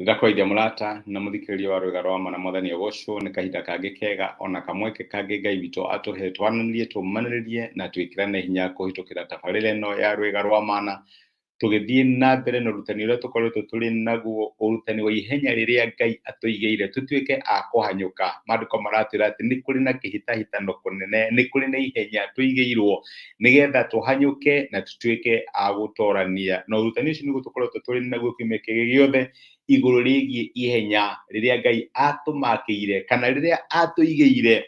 Ndakwaithia mũrata na mũthikĩrĩria wa rwĩga rwa ma na mwathani agocwo nĩ kahinda kangĩ kega ona kamweke kangĩ Ngai witũ atũhe twananĩrie tũmanĩrĩrie na twĩkĩrane hinya kũhĩtũkĩra tabarĩra ĩno ya rwĩga rwa mana tũgĩthiĩ na mbere na ũrutani ũrĩa tũkoretwo tũrĩ naguo, ũrutani wa ihenya rĩrĩa Ngai atũigĩire tũtuĩke a kũhanyũka. Maandĩko maratwĩra atĩ nĩ kũrĩ na kĩhĩtahĩtano kũnene, nĩ kũrĩ na ihenya tũigĩirwo nĩgetha tũhanyũke na tũtuĩke a gũtorania. Na ũrutani ũcio nĩguo tũkoretwo tũrĩ naguo kiumia kĩrĩ gĩothe igũrũ rĩgiĩ ihenya rĩrĩa Ngai atũmakĩire kana rĩrĩa atũigĩire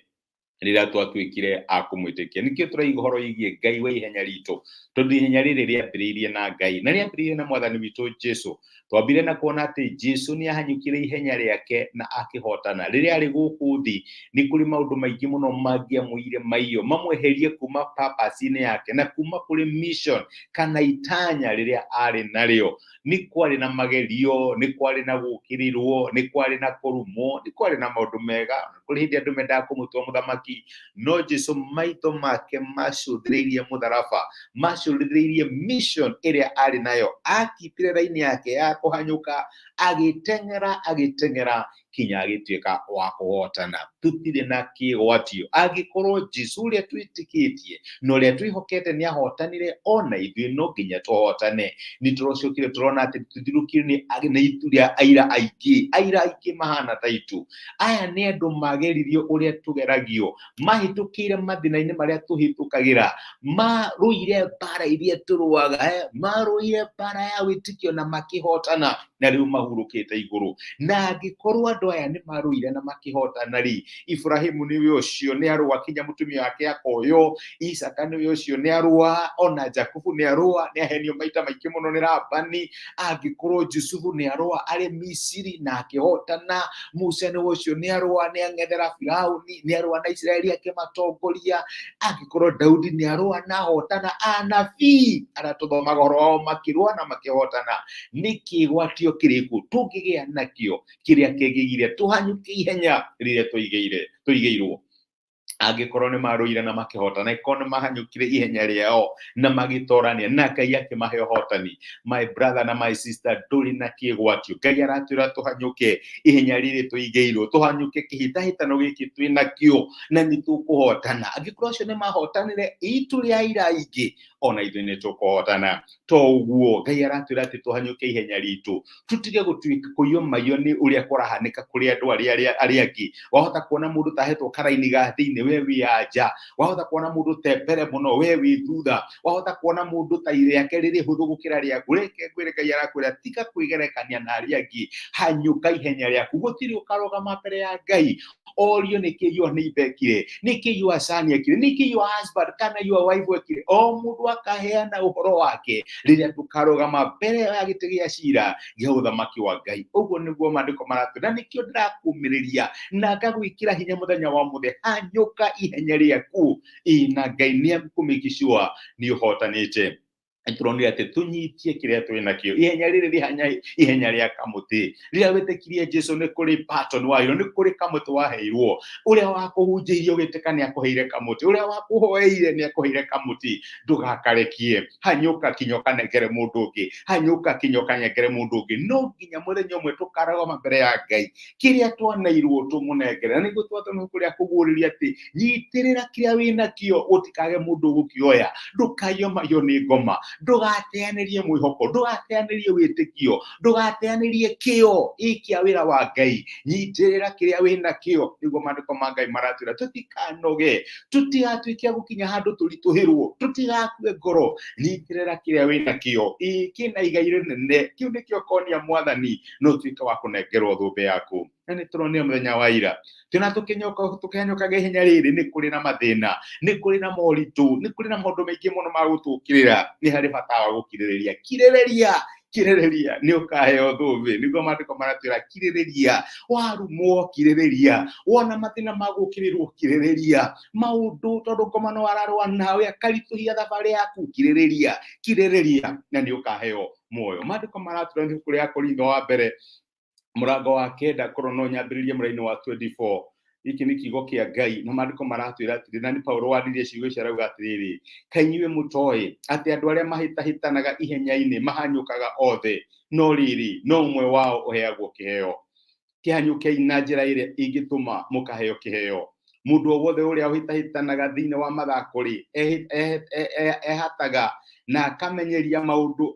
rĩrĩa twatuĩkire a kũmwĩtĩkia. Nĩkĩo tũraiga ũhoro wĩgiĩ Ngai wa ihenya ritũ, tondũ ihenya rĩrĩ rĩambĩrĩirie na Ngai na rĩambĩrĩirie na mwathani witũ Jesu. Twambire na kuona atĩ Jesu nĩ ahanyũkire ihenya rĩake na akĩhotana. Rĩrĩa arĩ gũkũ thĩ, nĩ kũrĩ maũndũ maingĩ mũno mangĩamũire maiyo, mamweherie kuma purpose-inĩ yake na kuma kũrĩ mission kana itanya rĩrĩa arĩ narĩo. Nĩ kwarĩ na magerio, nĩ kwarĩ na gũkĩrĩrwo, nĩ kwarĩ na kũrumwo, nĩ kwarĩ na maũndũ mega, kũrĩ hĩndĩ andũ mendaga kũmũtua mũthamaki, no Jesu maitho make macũthĩrĩirie mũtharaba, macũthĩrĩirie mission ĩrĩa arĩ nayo, akipire raini yake ya kũhanyũka, agĩteng'era agĩteng'era kinya agĩtuĩka wa kũhotana. Tũtirĩ na kĩgwatio angĩkorwo Jesu ũrĩa twĩtĩkĩtie na ũrĩa twĩhokete nĩ ahotanire, ona ithuĩ no nginya tũhotane. Nĩ tũracokire tũrona atĩ tũthirũkire nĩ itu rĩa aira aingĩ, aira aingĩ mahana ta itu. Aya nĩ andũ mageririo ũrĩa tũgeragio, mahĩtũkĩire mathĩna-inĩ marĩa tũhĩtũkagĩra, marũire mbara iria tũrũaga, marũire mbara ya wĩtĩkio na makĩhotana, na rĩu mahurũkĩte igũrũ. Na angĩkorwo andũ aya nĩ marũire na makĩhotana rĩ, Ibrahimu nĩwe ũcio nĩ arũa kinya mũtumia wake akoywo, Isaka nĩwe ũcio nĩ arũa, ona Jakubu nĩ arũa, nĩ ahenio maita maingĩ mũno nĩ Labani. Angĩkorwo Jusufu nĩ arũa arĩ Misiri na akĩhotana, Musa nĩwe ũcio nĩ arũa, nĩ ang'ethera Firauni, nĩ arũa na Isiraeli akĩmatongoria. Angĩkorwo Daudi nĩ arũa na ahotana, anabii arĩa tũthomaga ũhoro wao makĩrũa na makĩhotana, nĩ kĩgwatio kĩrĩkũ tũngĩgĩa nakĩo kĩrĩa kĩngĩgiria tũhanyũke ihenya rĩrĩa tũigĩirwo? Angĩkorwo nĩ marũire na makĩhotana, angĩkorwo nĩ mahanyũkire ihenya rĩao na magĩtorania na Ngai akĩmahe ũhotani, my brother na my sister, ndũrĩ na kĩgwatio. Ngai aratwĩra tũhanyũke ihenya rĩrĩ tũigĩirwo, tũhanyũke kĩhĩtahĩtano gĩkĩ twĩ nakĩo na nĩ tũkũhotana. Angĩkorwo acio nĩ mahotanire, itu rĩa aira aingĩ, ona ithuĩ nĩ tũkũhotana. To ũguo, Ngai aratwĩra atĩ tũhanyũke ihenya ritũ, tũtige gũtuĩka kũiywo maiyo nĩ ũrĩa kũrahanĩka kũrĩ andũ arĩa angĩ. Wahota kuona mũndũ tahetwo karaini ga thĩinĩ, we wĩ anja. Wahota kuona mũndũ te mbere mũno, we wĩ thutha. Wahota kuona mũndũ ta rĩake rĩrĩ hũthũ gũkĩra rĩaku. Reke ngwĩre, Ngai arakwĩra tiga kwĩgerekania na arĩa angĩ, hanyũka ihenya rĩaku. Gũtirĩ ũkarũgama mbere ya Ngai orio nĩkĩ your neighbor ekire, nĩkĩ your son ekire, nĩkĩ your husband kana your wife ekire. O mũndũ akaheana ũhoro wake rĩrĩa tũkarũgama mbere ya gĩtĩ gĩa cira gĩa ũthamaki wa Ngai. Ũguo nĩguo maandĩko maratwĩra, na nĩkĩo ndĩrakũmĩrĩria na ngagwĩkĩra hinya mũthenya wa mũthĩ, hanyũka ihenya rĩaku, ĩ na Ngai nĩ ekũmake sure nĩ ũhotanĩte. Tũronire atĩ tũnyitie kĩrĩa twĩ nakĩo. Ihenya rĩrĩ rĩhanya ihenya rĩa kamũtĩ. Rĩrĩa wĩtĩkirie Jesu nĩ kũrĩ baton waheirwo, nĩ kũrĩ kamũtĩ waheirwo. Ũrĩa wakũhunjĩirie ũgĩtĩka nĩ akũheire kamũtĩ, ũrĩa wakũhoeire nĩ akũheire kamũtĩ. Ndũgakarekie, hanyũka kinya ũkanengere mũndũ ũngĩ, hanyũka kinya ũkanengere mũndũ ũngĩ. No nginya mũthenya ũmwe tũkarũgama mbere ya Ngai, kĩrĩa twanairwo tũmũnengere. Na nĩguo twathoma ibuku rĩa kũguũrĩria atĩ nyitĩrĩra kĩrĩa wĩ nakĩo, gũtikage mũndũ ũgũkĩoya. Ndũkaiywo nĩ ngoma, ndũgateanĩrie mwĩhoko, ndũgateanĩrie wĩtĩkio, ndũgateanĩrie kĩo kĩa wĩra wa Ngai. Nyitĩrĩra kĩrĩa wĩ nakĩo, nĩguo maandĩko ma Ngai maratwĩra tũtikanoge, tũtigatuĩke a gũkinya handũ tũritũhĩrwo, tũtigakue ngoro. Nyitĩrĩra kĩrĩa wĩ nakĩo, ĩ kĩna igai rĩnene, kĩu nĩkĩo ũkonia Mwathani na ũtuĩke wa kũnengerwo thũmbĩ yaku. Na nĩ tũronire mũthenya wa ira tũna tũkĩhanyũkaga ihenya rĩrĩ, nĩ kũrĩ na mathĩna, nĩ kũrĩ na moritũ, nĩ kũrĩ na maũndũ maingĩ mũno ma gũtũkĩrĩra. Nĩ harĩ bata wa gũkirĩrĩria. Kirĩrĩria, kirĩrĩria, nĩ ũkaheo thũmbĩ. Nĩguo maandĩko maratwĩra, kirĩrĩria. Warumwo, kirĩrĩria. Wona mathĩna ma gũkĩrĩrwo, kirĩrĩria. Maũndũ tondũ ngoma no ararũa nawe akaritũhia thabarĩ yaku, kirĩrĩria, kirĩrĩria, na nĩ ũkaheo muoyo. Maandĩko maratwĩra nĩ ibuku rĩa Korintho wa mbere Mũrango wa kenda, korwo no nyambĩrĩrie mũraini wa 24. Gĩkĩ nĩ kiugo kĩa Ngai na maandĩko maratwĩra atĩrĩ, na nĩ Paulo waririe ciugo icio, arauga atĩrĩrĩ, kaĩ inyuĩ mũtoĩ atĩ andũ arĩa mahĩtahĩtanaga ihenya-inĩ mahanyũkaga othe, no rĩrĩ, no ũmwe wao ũheagwo kĩheo? Kĩhanyũkei na njĩra ĩrĩa ĩngĩtũma mũkaheo kĩheo. Mũndũ o wothe ũrĩa ũhĩtahĩtanaga thĩinĩ wa mathako rĩ, ehataga na akamenyeria maũndũ,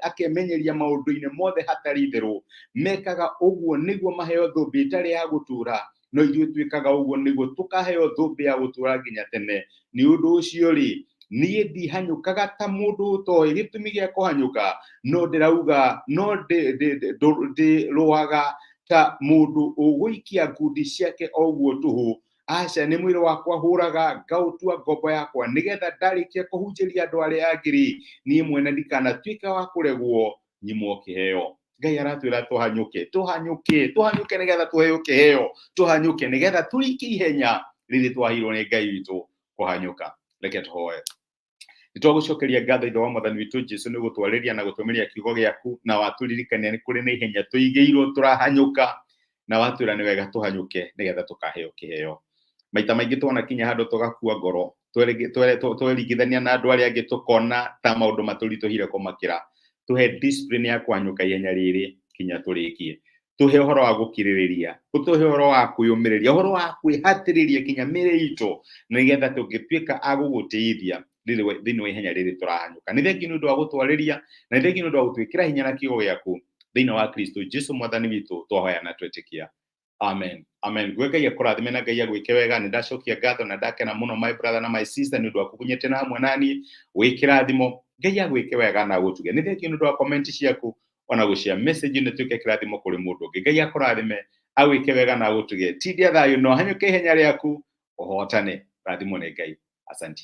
akemenyeria maũndũ-inĩ mothe hatarĩ itherũ. Mekaga ũguo nĩguo maheo thũmbĩ ĩtarĩ ya gũtũũra, no ithuĩ twĩkaga ũguo nĩguo tũkaheo thũmbĩ ya gũtũũra nginya tene. Nĩ ũndũ ũcio rĩ, niĩ ndihanyũkaga ta mũndũ ũtoĩ gĩtũmi gĩa kũhanyũka, no ndĩrauga, no ndĩrũaga ta mũndũ ũgũikia ngundi ciake o ũguo tũhũ. Aca, nĩ mwĩrĩ wakwa hũraga ngaũtua ngombo yakwa, nĩgetha ndarĩkia kũhunjĩria andũ arĩa angĩ rĩ, niĩ mwene ndikanatuĩke wa kũregwo nyimwo kĩheo. Ngai aratwĩra tũhanyũke, tũhanyũke, tũhanyũke nĩgetha tũheo kĩheo, tũhanyũke nĩgetha tũrĩkie ihenya rĩrĩ twaheirwo nĩ Ngai witũ kũhanyũka. Reke tũhoe. Nĩ twagũcokeria ngatho, Ithe wa Mwathani witũ Jesu, nĩ gũtwarĩria na gũtũmĩria kiugo gĩaku, na watũririkania nĩ kũrĩ na ihenya tũigĩirwo tũrahanyũka, na watwĩra nĩ wega tũhanyũke nĩgetha tũkaheo kĩheo. Maita maingĩ twona kinya handũ tũgakua ngoro, tweringithania na andũ arĩa angĩ tũkona ta maũndũ matũritũhire kũmakĩra. Tũhe discipline ya kũhanyũka ihenya rĩrĩ kinya tũrĩkie. Tũhe ũhoro wa gũkirĩrĩria, ũtũhe ũhoro wa kwĩyũmĩrĩria, ũhoro wa kwĩhatĩrĩria kinya mĩrĩ itũ, nĩgetha tũngĩtuĩka a gũgũtĩithia thĩinĩ wa ihenya rĩrĩ tũrahanyũka. Nĩ thengiũ nĩ ũndũ wa gũtwarĩria, na nĩ thengiũ nĩ ũndũ wa gũtwĩkĩra hinya na kiugo gĩaku thĩinĩ wa Kristo Jesu Mwathani witũ, twahoya na twetĩkia. Amen. Amen. Gwe Ngai akũrathime na Ngai agwĩke wega. Nĩ ndacokia ngatho na ndakena mũno, my brother na my sister, nĩ ũndũ wa kũnyitana hamwe naniĩ. Wĩ kĩrathimo. Ngai agwĩke wega na agũtuge. Nĩ thengiũ nĩ ũndũ wa comment ciaku ona gũcia message, nĩ tuĩke kĩrathimo kũrĩ mũndũ ũngĩ. Ngai akũrathime, agwĩke wega na agũtuge. Tindia thayũ na ũhanyũke ihenya rĩaku ũhotane. Rathimwo nĩ Ngai. Asante.